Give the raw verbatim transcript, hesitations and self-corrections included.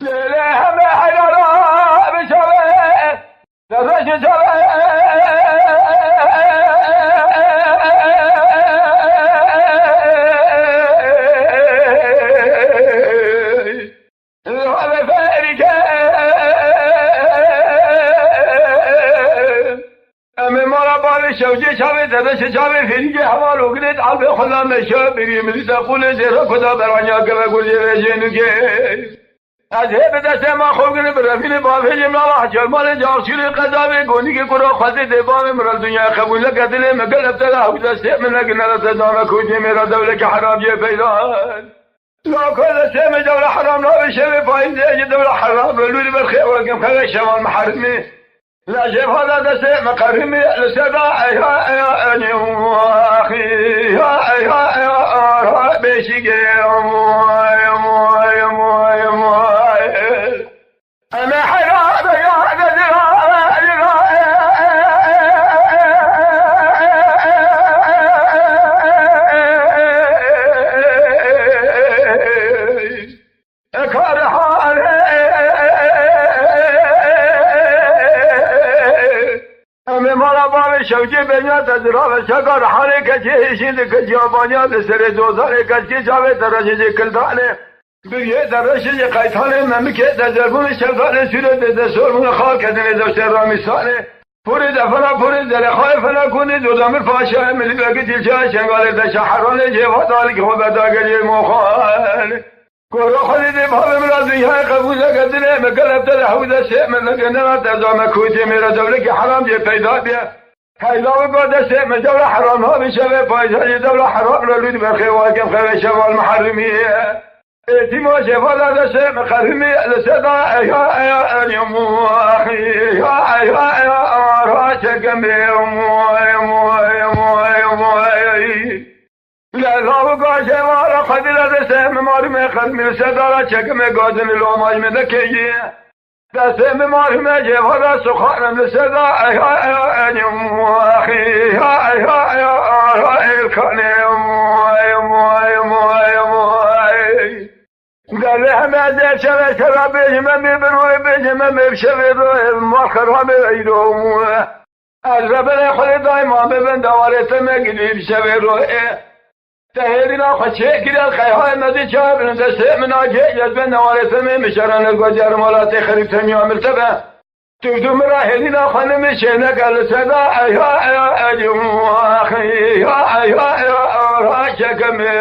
Lê, lê heme heyrana biçave, derreşê çave. Ravê ferîke. Em ê mala bavê şewcê çavê, derreşê çavê fêrîkê heval û girêt albê xwe da meşe birî, min dîsa qûlê zêre ku da beranya keve gurcê vejê nûkê. Ez hê bi destê ma xwe girim bi revînê bavê jê min Allah çermalê caxçîrê qezavê gonîkê ku ra xwezê dê bavê min re dinyayê qebûl neke dilê min gel ev te de hew destê min negine re te dame kûcê mêra dewleke heram jê peyda. La ku destê min dewle heram nabê şevê payîzê ji dewle heram re lûrî berxê wekim xeve şevan miherimê. La jê vada destê min qerimê li ser da eya eya enê waxî ya eya eya ara beşîgê. Em ê hera be ya de dira. Ekar hale. Em ê mala bavê şewcê benya te zirave çekar halê keçê hêşî di keciya banya di serê dozanê keçkê çavê te reşê jê kildanê. Biriyê te reşê jê qaytanê memikê te zerbûnê şevdalê sûrê te te sor bûne xal kedinê deştê ramîsanê. Pûrê de fena pûrê zerexayê fena kûnê dodamir paşa milî vekî dilşa şengalê te şaheranê cêva dalî xwe beda gelê moxan. Gora xwedê dê bavê min ra dinyayê qebûl neke dilê min gel ev te de hew destê min neke nena te zame kûtê mêra dewlekî heram jê peyda bê. Heyla wika destê min dewla heram nabî şevê payîza jê dewla heram re lût berxê wakem xevê şeval miherimî. Êtîma şevala destê min qerimî li seda eya eya enim ya eya eya ara çekemê. Lê lavika jêvara xwedî re destê min marûmê qedmî li ser dara çekimê gazin li lomaj min dekeyî. Destê min marûmê jêvara suxanim li ser da eya eya enim waxî ya eya eya ara êlkanê. Derê heme ez ê şevê şeva bêjim em ê bi royê bêjim em ê bi şevê royê mal xeramê eyro. Ez reberê xwedê daîma bibin dewarê te me gilî bi şevê royê. Te hêrîna xwe çêkiriye qeyhayê me di çaye bin destê min a cê yez ben dewarê te me mişeran li gocer mala tê xerîb temiya mirtebe. Tu du min ra hêrîna xwe nimi çêneke li seda eya eya elim ya eya eya ara çekemê.